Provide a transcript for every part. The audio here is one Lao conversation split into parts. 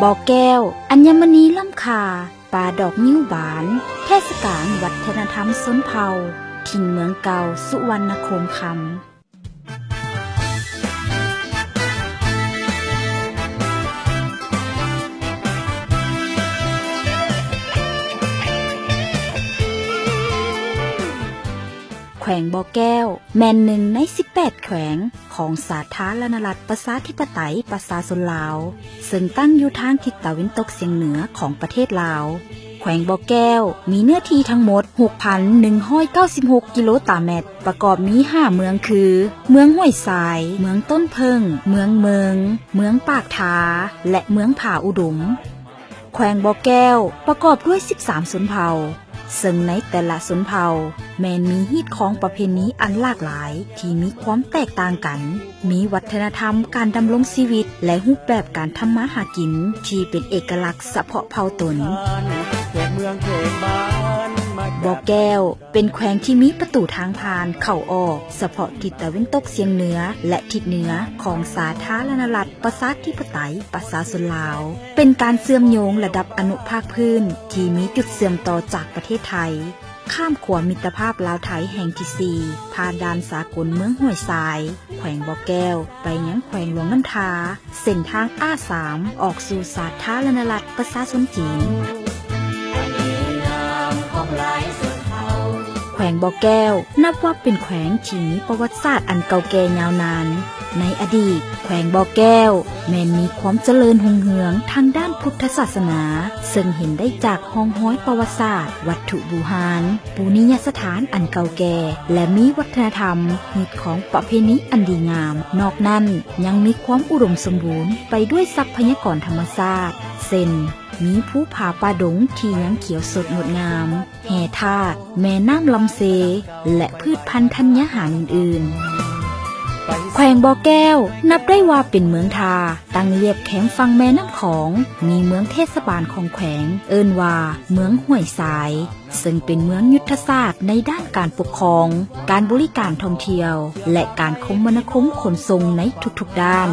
ບໍ່ແກ້ວ ອັນຍະມະນີລ້ຳຄ່າ ປ່າດອກງິ້ວບານ ເທດສະການວັດທະນະທຳຊົນເຜົ່າ ຖິ່ນເມືອງເກົ່າ ສຸວັນນະຄົມຄຳ. ແຂວງບໍ່ແກ້ວ ແມ່ນໜຶ່ງໃນສິບແປດແຂວງຂອງສາທາລະນະລັດປະຊາທິປະໄຕປະຊາຊົນລາວ ເຊິ່ງຕັ້ງຢູ່ທາງທິດຕາເວັນຕົກສຽງເໜືອຂອງປະເທດລາວ. ແຂວງບໍ່ແກ້ວມີເນື້ອທີ່ທັງໝົດ ຫົກພັນໜຶ່ງຮ້ອຍເກົ້າສິບຫົກ ກິໂລຕາແມັດ, ປະກອບມີຫ້າເມືອງຄື ເມືອງຫ້ວຍຊາຍ, ເມືອງຕົ້ນເຜິ້ງ, ເມືອງເມິງ, ເມືອງປາກທາ ແລະ ເມືອງຜາອຸດົມ. ແຂວງບໍ່ແກ້ວປະກອບດ້ວຍສິບສາມຊົນເຜົ່າ, ເຊິ່ງໃນແຕ່ລະຊົນເຜົ່າແມ່ນມີຮີດຄອງປະເພນີອັນຫຼາກຫຼາຍທີ່ມີຄວາມແຕກຕ່າງກັນ, ມີວັດທະນະທຳການດຳລົງຊີວິດ ແລະ ຮູບແບບການທຳມາຫາກິນທີ່ເປັນເອກະລັກສະເພາະເຜົ່າຕົນ. ບໍ່ແກ້ວ ເປັນແຂວງທີ່ມີປະຕູທາງຜ່ານເຂົ້າອອກສະເພາະທິດຕາເວັນຕົກສຽງເໜືອ ແລະ ທິດເໜືອຂອງສາທາລະນະລັດປະຊາທິປະໄຕປະຊາຊົນລາວ, ເປັນການເຊື່ອມໂຍງລະດັບອະນຸພາກພື້ນທີ່ມີຈຸດເຊື່ອມຕໍ່ຈາກປະເທດໄທ, ຂ້າມຂົວມິດຕະພາບລາວໄທແຫ່ງທີສີ່ ຜ່ານດ່ານສາກົນເມືອງຫ້ວຍຊາຍ, ແຂວງບໍ່ແກ້ວ ໄປຍັງແຂວງຫຼວງນ້ຳທາ, ເສັ້ນທາງ ອາ ສາມ ອອກສູ່ສາທາລະນະລັດປະຊາຊົນຈີນ. ແຂວງບໍ່ແກ້ວ ນັບວ່າເປັນແຂວງທີ່ມີປະຫວັດສາດອັນເກົ່າແກ່ຍາວນານ. ໃນອະດີດ, ແຂວງບໍ່ແກ້ວ ແມ່ນມີຄວາມຈະເລີນຮຸ່ງເຮືອງທາງດ້ານພຸດທະສາສະໜາ, ເຊິ່ງເຫັນໄດ້ຈາກຮ່ອງຮອຍປະຫວັດສາດ, ວັດຖຸບູຮານ, ປູນີຍະສະຖານອັນເກົ່າແກ່ ແລະ ມີວັດທະນະທຳ, ຮີດຄອງປະເພນີອັນດີງາມ. ນອກນັ້ນ ຍັງມີຄວາມອຸດົມສົມບູນໄປດ້ວຍຊັບພະຍາກອນທຳມະຊາດ ເຊັ່ນ ມີພູຜາປ່າດົງທີ່ຍັງຂຽວສົດງົດງາມ, ແຮ່ທາດ, ແມ່ນ້ຳລຳເຊ ແລະ ພືດພັນທັນຍາຫານອື່ນໆ. ແຂວງບໍ່ແກ້ວ ນັບໄດ້ວ່າເປັນເມືອງທ່າ, ຕັ້ງລຽບແຄມຝັ່ງແມ່ນ້ຳຂອງ, ມີເມືອງເທດສະບານຂອງແຂວງ ເອີ້ນວ່າເມືອງຫ້ວຍຊາຍ, ເຊິ່ງເປັນເມືອງຍຸດທະສາດໃນດ້ານການປົກຄອງ, ການບໍລິການທ່ອງທ່ຽວ ແລະ ການຄົມມະນາຄົມຂົນສົ່ງໃນທຸກໆດ້ານ.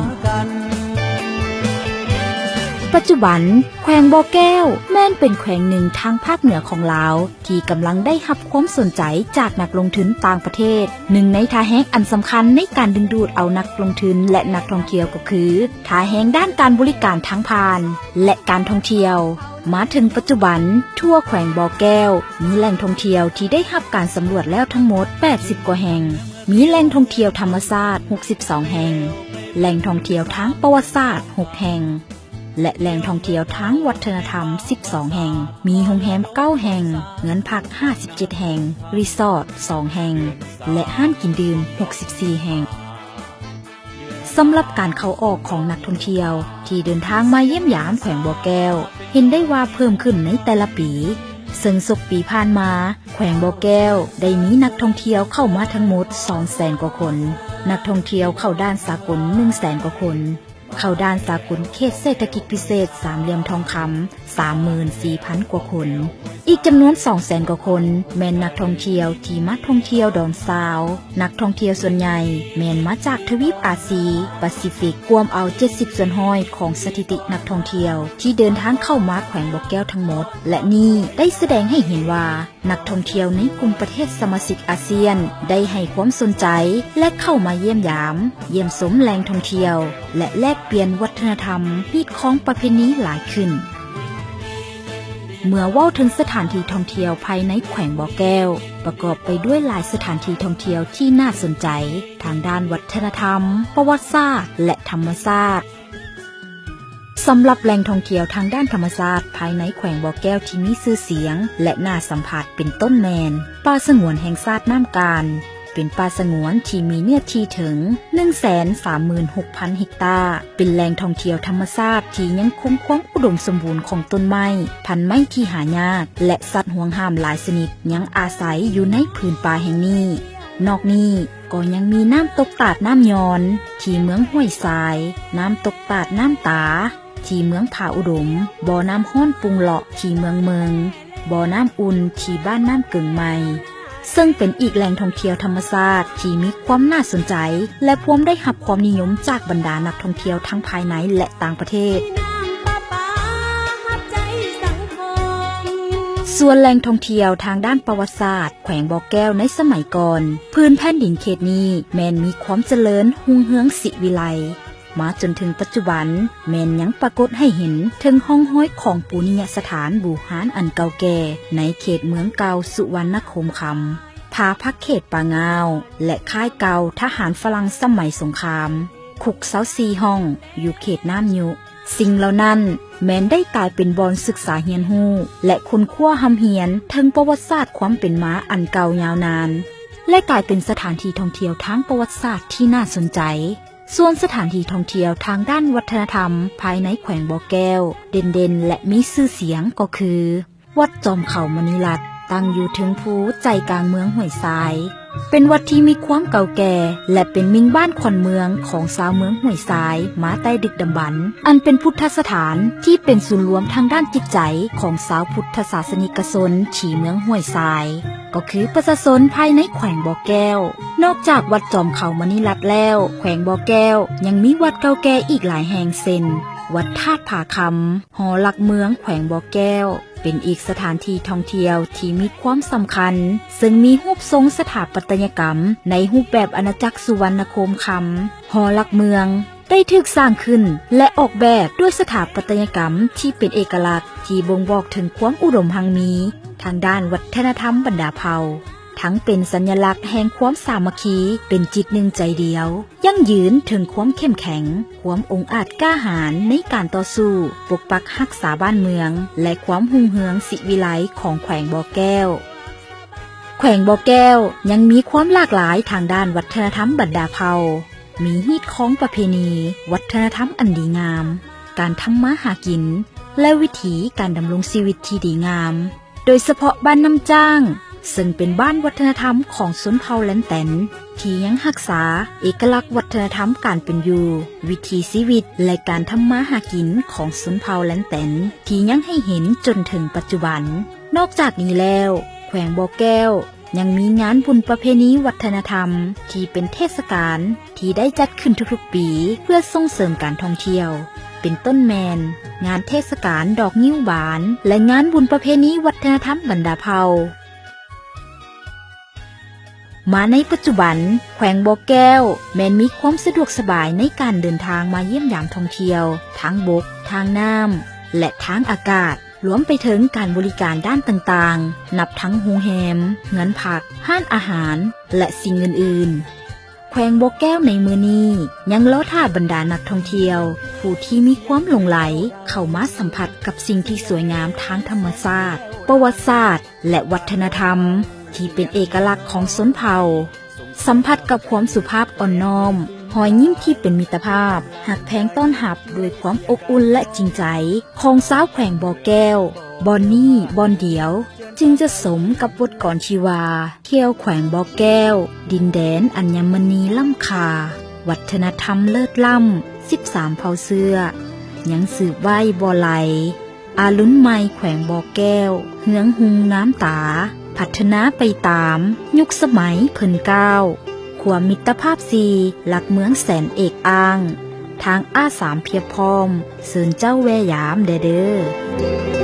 ປັດຈຸບັນ ແຂວງບໍ່ແກ້ວ ແມ່ນເປັນແຂວງໜຶ່ງທາງພາກເໜືອຂອງລາວ ທີ່ກຳລັງໄດ້ຮັບຄວາມສົນໃຈຈາກນັກລົງທຶນຕ່າງປະເທດ. ໜຶ່ງໃນທ່າແຮງອັນສຳຄັນໃນການດຶງດູດເອົານັກລົງທຶນ ແລະ ນັກທ່ອງທ່ຽວກໍຄື ທ່າແຮງດ້ານການບໍລິການທາງຜ່ານ ແລະ ການທ່ອງທ່ຽວ. ມາເຖິງປັດຈຸບັນ, ທົ່ວແຂວງບໍ່ແກ້ວ ມີແຫຼ່ງທ່ອງທ່ຽວທີ່ໄດ້ຮັບການສຳຫຼວດແລ້ວທັງໝົດ ແປດສິບກວ່າແຫ່ງ, ມີແຫຼ່ງທ່ອງທ່ຽວທຳມະຊາດ ຫົກສິບສອງແຫ່ງ, ແຫຼ່ງທ່ອງທ່ຽວທາງປະຫວັດສາດ ຫົກແຫ່ງ ແລະ ແຫຼ່ງທ່ອງທ່ຽວທາງວັດທະນະທຳ ສິບສອງແຫ່ງ, ມີໂຮງແຮມ ເກົ້າແຫ່ງ, ເຮືອນພັກ ຫ້າສິບເຈັດແຫ່ງ, ຣີສອດ ສອງແຫ່ງ ແລະ ຮ້ານກິນດື່ມ ຫົກສິບສີ່ແຫ່ງ. ສຳລັບການເຂົ້າອອກຂອງນັກທ່ອງທ່ຽວທີ່ເດີນທາງມາຢ້ຽມຢາມແຂວງບໍ່ແກ້ວ ເຫັນໄດ້ວ່າເພີ່ມຂຶ້ນໃນແຕ່ລະປີ, ເຊິ່ງສົກປີຜ່ານມາ ແຂວງບໍ່ແກ້ວໄດ້ມີນັກທ່ອງທ່ຽວເຂົ້າມາທັງໝົດ ສອງແສນກວ່າຄົນ, ນັກທ່ອງທ່ຽວເຂົ້າດ່ານສາກົນ ໜຶ່ງແສນກວ່າຄົນ, ເຂົ້າດ່ານສາກົນເຂດເສດຖະກິດພິເສດສາມຫຼ່ຽມທອງຄຳ ສາມໝື່ນສີ່ພັນກວ່າຄົນ. ອີກຈຳນວນສອງແສນກວ່າຄົນ ແມ່ນນັກທ່ອງທ່ຽວທີ່ມາທ່ອງທ່ຽວດອນຊາວ. ນັກທ່ອງທ່ຽວສ່ວນໃຫຍ່ແມ່ນມາຈາກທະວີບອາຊີ, ປາຊີຟິກ, ກວມເອົາເຈັດສິບສ່ວນຮ້ອຍຂອງສະຖິຕິນັກທ່ອງທ່ຽວທີ່ເດີນທາງເຂົ້າມາແຂວງບໍ່ແກ້ວທັງໝົດ, ແລະ ນີ້ໄດ້ສະແດງໃຫ້ເຫັນວ່າ ນັກທ່ອງທ່ຽວໃນກຸ່ມປະເທດສະມາຊິກອາຊຽນໄດ້ໃຫ້ຄວາມສົນໃຈ ແລະ ເຂົ້າມາຢ້ຽມຢາມ, ຢ້ຽມຊົມແຫຼ່ງທ່ອງທ່ຽວ ແລະ ແລກປ່ຽນວັດທະນະທຳ, ຮີດຄອງປະເພນີຫຼາຍຂຶ້ນ. ເມື່ອເວົ້າເຖິງສະຖານທີ່ທ່ອງທ່ຽວພາຍໃນແຂວງບໍ່ແກ້ວ ປະກອບໄປດ້ວຍຫຼາຍສະຖານທີ່ທ່ອງທ່ຽວທີ່ໜ້າສົນໃຈທາງດ້ານວັດທະນະທຳ, ປະຫວັດສາດ ແລະ ທຳມະຊາດ. ສຳລັບແຫຼ່ງທ່ອງທ່ຽວທາງດ້ານທຳມະຊາດພາຍໃນແຂວງບໍ່ແກ້ວທີ່ມີຊື່ສຽງ ແລະ ໜ້າສຳຜັດເປັນຕົ້ນແມ່ນ ປ່າສະຫງວນແຫ່ງຊາດນ້ຳການ ເປັນປ່າສະຫງວນທີ່ມີເນື້ອທີ່ເຖິງ ໜຶ່ງແສນສາມໝື່ນຫົກພັນເຮັກຕາ, ເປັນແຫຼ່ງທ່ອງທ່ຽວທຳມະຊາດທີ່ຍັງຄົງຄວາມອຸດົມສົມບູນຂອງຕົ້ນໄມ້, ພັນໄມ້ທີ່ຫາຍາກ ແລະ ສັດຫວງຫ້າມຫຼາຍຊະນິດຍັງອາໄສຢູ່ໃນຜືນປ່າແຫ່ງນີ້. ນອກນີ້ ກໍຍັງມີນ້ຳຕົກຕາດນ້ຳຍອນ ທີ່ເມືອງຫ້ວຍຊາຍ, ນ້ຳຕົກຕາດນ້ຳຕາ ທີ່ເມືອງຜາອຸດົມ, ບໍ່ນ້ຳຮ້ອນປຸງເລາະ ທີ່ເມືອງເມິງ, ບໍ່ນ້ຳອຸ່ນ ທີ່ບ້ານນ້ຳເກິ່ງໃໝ່, ເຊິ່ງເປັນອີກແຫຼ່ງທ່ອງທ່ຽວທຳມະຊາດທີ່ມີຄວາມໜ້າສົນໃຈ ແລະ ພວມໄດ້ຮັບຄວາມນິຍົມຈາກບັນດານັກທ່ອງທ່ຽວທັງພາຍໃນ ແລະ ຕ່າງປະເທດ. ສ່ວນແຫຼ່ງທ່ອງທ່ຽວທາງດ້ານປະຫວັດສາດ ແຂວງບໍ່ແກ້ວໃນສະໄໝກ່ອນ, ພື້ນແຜ່ນດິນເຂດນີ້ແມ່ນມີຄວາມຈະເລີນຮຸ່ງເຮືອງສິວິໄລ, ມາຈົນເຖິງປັດຈຸບັນ ແມ່ນຍັງປາກົດໃຫ້ເຫັນເຖິງຮ່ອງຮອຍຂອງປູນະຍະສະຖານບູຮານອັນເກົ່າແກ່ໃນເຂດເມືອງເກົ່າສຸວັນນະໂຄມຄຳ, ຜາຜັກເຂດປ່າງາວ ແລະ ຄ້າຍເກົ່າທະຫານຝຣັ່ງສະໄໝສົງຄາມ, ຄຸກຊາວສີ່ຫ້ອງ ຢູ່ເຂດນ້ຳຍຸ. ສິ່ງເຫຼົ່ານັ້ນແມ່ນໄດ້ກາຍເປັນບ່ອນສຶກສາຮຽນຮູ້ ແລະ ຄົ້ນຄວ້າຮ່ຳຮຽນເຖິງປະຫວັດສາດຄວາມເປັນມາອັນເກົ່າຍາວນານ ແລະ ກາຍເປັນສະຖານທີ່ທ່ອງທ່ຽວທາງປະຫວັດສາດທີ່ໜ້າສົນໃຈ. ສ່ວນສະຖານທີ່ທ່ອງທ່ຽວທາງດ້ານວັດທະນະທຳພາຍໃນແຂວງບໍ່ແກ້ວ ເດັ່ນໆ ແລະ ມີຊື່ສຽງກໍຄື ວັດຈອມເຂົາມະນີລັດ ຕັ້ງຢູ່ເທິງພູໃຈກາງເມືອງຫ້ວຍຊາຍ, ເປັນວັດທີ່ມີຄວາມເກົ່າແກ່ ແລະ ເປັນມິ່ງບ້ານຂວັນເມືອງຂອງຊາວເມືອງຫ້ວຍຊາຍມາແຕ່ດຶກດຳບັນ, ອັນເປັນພຸດທະສະຖານທີ່ເປັນສູນລວມທາງດ້ານຈິດໃຈຂອງຊາວພຸດທະສາສະນິກະຊົນທີ່ເມືອງຫ້ວຍຊາຍ ກໍຄືປະຊາຊົນພາຍໃນແຂວງບໍ່ແກ້ວ. ນອກຈາກວັດຈອມເຂົາມະນີລັດແລ້ວ, ແຂວງບໍ່ແກ້ວຍັງມີວັດເກົ່າແກ່ອີກຫຼາຍແຫ່ງ ເຊັ່ນ ວັດທາດຜາຄຳ, ຫໍຫຼັກເມືອງແຂວງບໍ່ແກ້ວ ເປັນອີກສະຖານທີ່ທ່ອງທ່ຽວທີ່ມີຄວາມສຳຄັນ, ເຊິ່ງມີຮູບຊົງສະຖາປັດຕະຍະກຳໃນຮູບແບບອານາຈັກສຸວັນນະໂຄມຄຳ. ຫໍຫຼັກເມືອງໄດ້ຖືກສ້າງຂຶ້ນ ແລະ ອອກແບບດ້ວຍສະຖາປັດຕະຍະກຳທີ່ເປັນເອກະລັກ, ທີ່ບົ່ງບອກເຖິງຄວາມອຸດົມຮັ່ງມີທາງດ້ານວັດທະນະທຳບັນດາເຜົ່າ, ທັງເປັນສັນຍະລັກແຫ່ງຄວາມສາມັກຄີເປັນຈິດໜຶ່ງໃຈດຽວ, ຢັ້ງຢືນເຖິງຄວາມເຂັ້ມແຂງ, ຄວາມອົງອາດກ້າຫານໃນການຕໍ່ສູ້ປົກປັກຮັກສາບ້ານເມືອງ ແລະ ຄວາມຮຸ່ງເຮືອງສິວິໄລຂອງແຂວງບໍ່ແກ້ວ. ແຂວງບໍ່ແກ້ວຍັງມີຄວາມຫຼາກຫຼາຍທາງດ້ານວັດທະນະທຳບັນດາເຜົ່າ, ມີຮີດຄອງປະເພນີ, ວັດທະນະທຳອັນດີງາມ, ການທຳມາຫາກິນ ແລະ ວິຖີການດຳລົງຊີວິດທີ່ດີງາມ. ໂດຍສະເພາະບ້ານນ້ຳຈ້າງ ເຊິ່ງເປັນບ້ານວັດທະນະທຳຂອງຊົນເຜົ່າແລນແຕນ ທີ່ຍັງຮັກສາເອກະລັກວັດທະນະທຳການເປັນຢູ່, ວິຖີຊີວິດ ແລະ ການທຳມາຫາກິນຂອງຊົນເຜົ່າແລນແຕນ ທີ່ຍັງໃຫ້ເຫັນຈົນເຖິງປັດຈຸບັນ. ນອກຈາກນີ້ແລ້ວ, ແຂວງບໍ່ແກ້ວຍັງມີງານບຸນປະເພນີວັດທະນະທຳ ທີ່ເປັນເທດສະການ ທີ່ໄດ້ຈັດຂຶ້ນທຸກໆປີເພື່ອສົ່ງເສີມການທ່ອງທ່ຽວ, ເປັນຕົ້ນແມ່ນງານເທດສະການດອກງິ້ວບານ ແລະ ງານບຸນປະເພນີວັດທະນະທຳບັນດາເຜົ່າ. ມາໃນປັດຈຸບັນ, ແຂວງບໍ່ແກ້ວແມ່ນມີຄວາມສະດວກສະບາຍໃນການເດີນທາງມາຢ້ຽມຢາມທ່ອງທ່ຽວ ທາງບົກ, ທາງນ້ຳ ແລະ ທາງອາກາດ, ລວມໄປເຖິງການບໍລິການດ້ານຕ່າງໆ ນັບທັງໂຮງແຮມ, ເຮືອນພັກ, ຮ້ານອາຫານ ແລະ ສິ່ງອື່ນໆ. ແຂວງບໍ່ແກ້ວໃນມື້ນີ້ຍັງລໍຖ້າບັນດານັກທ່ອງທ່ຽວຜູ້ທີ່ມີຄວາມຫຼົງໄຫຼເຂົ້າມາສຳຜັດກັບສິ່ງທີ່ສວຍງາມທາງທຳມະຊາດ, ປະຫວັດສາດ ແລະ ວັດທະນະທຳທີ່ເປັນເອກະລັກຂອງຊົນເຜົ່າ, ສຳຜັດກັບຄວາມສຸພາບອ່ອນນ້ອມ, ຮອຍຍິ້ມທີ່ເປັນມິດຕະພາບ, ຮັກແພງຕ້ອນຮັບດ້ວຍຄວາມອົບອຸ່ນ ແລະ ຈິງໃຈຂອງຊາວແຂວງບໍ່ແກ້ວ. ບ່ອນນີ້ບ່ອນດຽວຈຶ່ງຈະສົມກັບບົດກອນທີ່ວ່າ ທ່ຽວແຂວງບໍ່ແກ້ວ, ດິນແດນອັນຍະມະນີລ້ຳຄ່າ, ວັດທະນະທຳເລີດລ້ຳ ສິບສາມເຜົ່າເຊື້ອ ຍັງສືບໄວ້ບໍ່ໄຫຼ, ອາລຸນໃໝ່ແຂວງບໍ່ແກ້ວ ເຮືອງຮຸ່ງງາມຕາ, ພັດທະນາໄປຕາມຍຸກສະໄໝເພິ່ນກ້າວ, ຄວາມມິດຕະພາບສີ່ ຫຼັກເມືອງແສນເອກອ້າງ, ທາງອາສາມພຽບພ້ອມ ເຊີນເຈົ້າແວ່ຢາມແດ່ເດີ.